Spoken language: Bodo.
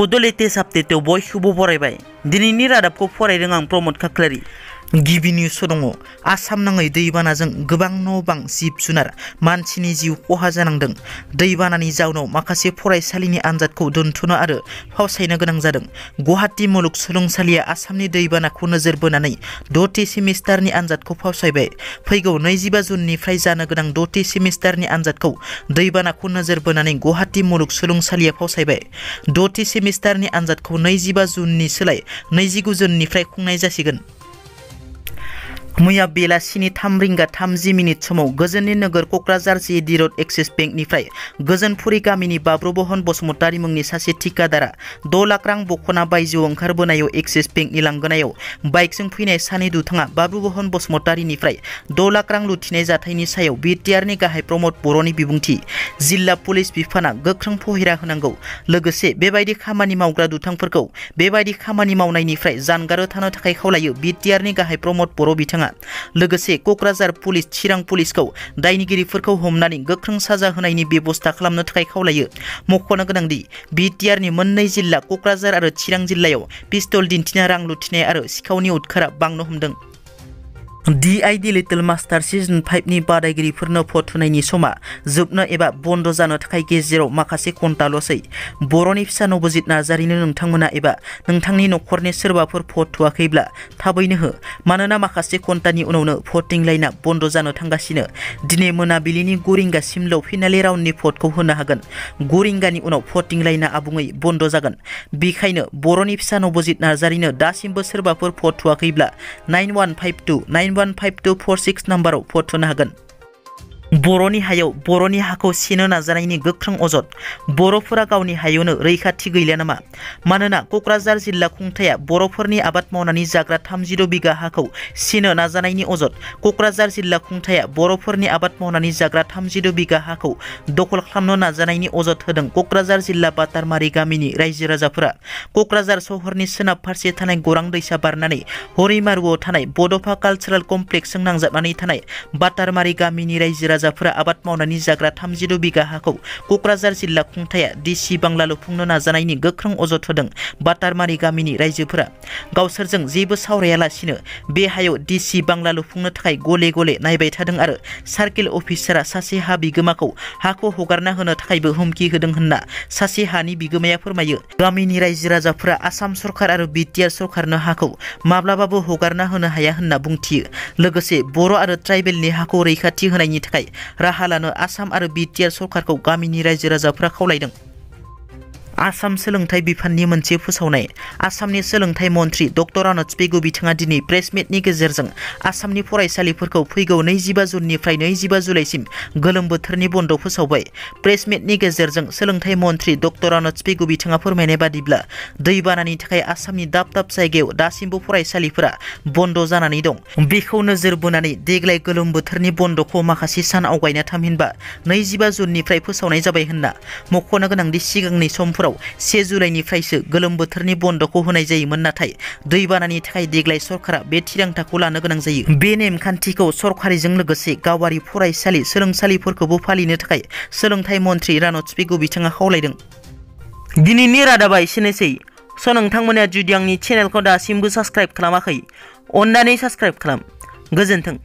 बड' लेटेस्ट आपडेटआव बयखौबो बरायबाय। दिनैनि रादाबखौ फरायदों आं प्रमद खाख्लारि। गिबि निउस दङ। आसाम नाङै दैबानाजों गोबां न' बां जिब जुनार मानसिनि जिउ खहा जानांदों। दैबानानि जाउनाव माखासे फरायसालिनि आनजादखौ दोनथ'नो आरो फावसायनो गोनां जादों। गुवाहाटी मुलुगसोलोंसालिया आसामनि दैबानाखौ नोजोर बोनानै द'थि सेमिस्टारनि आनजादखौ फावसायबाय। फैगौ 25 जुननिफ्राय जानो गोनां द'थि सेमिस्टारनि आनजादखौ दैबानाखौ नोजोर बोनानै गुवाहाटी मुलुगसोलोंसालिया फावसायबाय। द'थि सेमिस्टारनि आनजादखौ 25 जुननि सोलाय 29 जुननिफ्राय खुंनाय जासिगोन। मैया बेलासिनि 3:30 समाव गोजोननि नोगोर क'क्राझार जे.डि. र'ड एक्सिस बेंकनिफ्राय गोजोनपुरी गामिनि बाब्रुबहन बसुमतारी मुंनि सासे थिकादारा 6 लाख रां बख'ना बायजोआव ओंखारबोनायाव एक्सिस बेंकनि लांगोनायाव बाइकजों फैनाय सानै दुथाङा बाब्रुबहन बसुमतारीनिफ्राय 6 लाख रां लुथिनाय जाथायनि सायाव बिटिआरनि गाहाय प्रमद बर'नि बिबुंथि। जिल्ला पुलिस बिफाना गोख्रों फहिरा होनांगौ। लोगोसे बेबायदि खामानि मावग्रा दुथांफोरखौ बेबायदि खामानि मावनायनिफ्राय जानगाराव थानो थाखाय खावलायो बिटिआरनि गाहाय प्रमद बर' बिथाङा। लोगोसे क'क्राझार पुलिस चिरां पुलिसखौ दायनिगिरिफोरखौ हमनानै गोख्रों साजा होनायनि बेबस्था खालामनो थाखाय खावलायो। मख'नो गोनांदि बिटिआरनि मोननै जिल्ला क'क्राझार आरो चिरां जिल्लायाव पिस्तल दिन्थिना रां लुथिनाय आरो सिखावनि उदखारा बांनो हमदों। DID लिटिल मास्टार सिजन 5 नि बादायगिरिफोरनो भट होनायनि समा जोबनो एबा बन्द जानो थाखाय गेजेराव माखासे घन्टाल'सै। बर'नि फिसा नबजित नार्जारीनो नोंथांमोना एबा नोंथांनि न'खरनि सोरबाफोर भट होआखैब्ला थाबैनो हो, मानोना माखासे घन्टानि उनावनो भटिं लाइनआ बन्द जानो थांगासिनो। दिनै मोनाबिलिनि 9 रिंगासिमल' फिनाले राउन्डनि भटखौ होनो हागोन। 9 रिंगानि उनाव भटिं लाइनआ आबुङै बन्द जागोन। बेखायनो बर'नि फिसा नबजित नार्जारीनो दासिमबो सोरबाफोर भट होआखैब्ला 9152 नाम्बाराव भट होनो हागोन। बर'नि हायाव बर'नि हाखौ सेनो नाजानायनि गोख्रों अजद। बर'फोरा गावनि हायावनो रैखाथि गैलिया नामा? मानोना क'क्राझार जिल्ला खुंथाया बर'फोरनि आबाद मावनानै जाग्रा 36 बिघा हाखौ सेनो नाजानायनि अजद। क'क्राझार जिल्ला खुंथाया बर'फोरनि आबाद मावनानै जाग्रा 36 बिघा हाखौ दखल खालामनो नाजानायनि अजद होदों क'क्राझार जिल्ला बातारमारि गामिनि रायजो राजाफोरा। क'क्राझार सहरनि सोनाब फारसे थानाय गौरां दैसा बारनानै हरिमारुआव थानाय बड'फा कालचारेल कमप्लेक्सजों नांजाबनानै थानाय बातारमारि गामिनि रायजो राजाफोरा आबाद मावनानै जाग्रा 36 बिघा हाखौ क'क्राझार जिल्ला खुंथाया डिसि बांला लुफुंनो नाजानायनि गोख्रों अजद होदों बातारमारि गामिनि रायजोफोरा। गावसोरजों जेबो सावरायालासिनो बे हायाव डिसि बांला लुफुंनो थाखाय गले गले नायबाय थादों आरो सार्केल अफिसारा सासे हा बिगोमाखौ हाखौ हगारना होनो थाखायबो हुमखि होदों होनना सासे हानि बिगोमाया फोरमायो। गामिनि रायजो राजाफोरा आसाम सरकार आरो बिटिआर सरकारनो हाखौ माब्लाबाबो हगारना होनो हाया होनना बुंथियो। लोगोसे बर' आरो ट्राइबेलनि हाखौ रैखाथि होनायनि थाखाय राहा लानो आसाम आरो बिटिआर सरकारखौ गामिनि रायजो राजाफोरा खावलायदों। आसाम सोलोंथाइ बिफाननि मोनसे फोसावनाय। आसामनि सोलोंथाइ मन्थ्रि डक्टर आनन्द पेगु बिथाङा दिनै प्रेस मिटनि गेजेरजों आसामनि फरायसालिफोरखौ फैगौ 25 जुननिफ्राय 25 जुलाइसिम गोलोम बोथोरनि बन्द फोसावबाय। प्रेस मिटनि गेजेरजों सोलोंथाइ मन्थ्रि डक्टर आनन्द पेगु बिथाङा फोरमायनाय बादिब्ला दैबानानि थाखाय आसामनि दाब दाब जायगायाव दासिमबो फरायसालिफोरा बन्द जानानै दं। बेखौ नोजोर बोनानै देग्लाय गोलोम बोथोरनि बन्दखौ माखासे सान आवगायना थामहिनबा 25 जुननिफ्राय फोसावनाय जाबाय होनना मख'नो गोनांदि सिगांनि समफोराव 1 जुलाइनिफ्रायसो गोलोम बोथोरनि बन्दखौ होनाय जायोमोन। नाथाय दैबानानि थाखाय देग्लाय सरकारा बे थिरांथाखौ लानो गोनां जायो। बे नेमखान्थिखौ सरकारिजों लोगोसे गावारि फरायसालि सोलोंसालिफोरखौबो फालिनो थाखाय सोलोंथाइ मन्थ्रि आनन्द पेगु बिथाङा खावलायदों। दिनैनि रादाबा एसेनोसै। नोंथांमोना जुदि आंनि चेनेलखौ दासिमबो साबस्क्राइब खालामाखै, अन्नानै साबस्क्राइब खालाम। गोजोन्थों।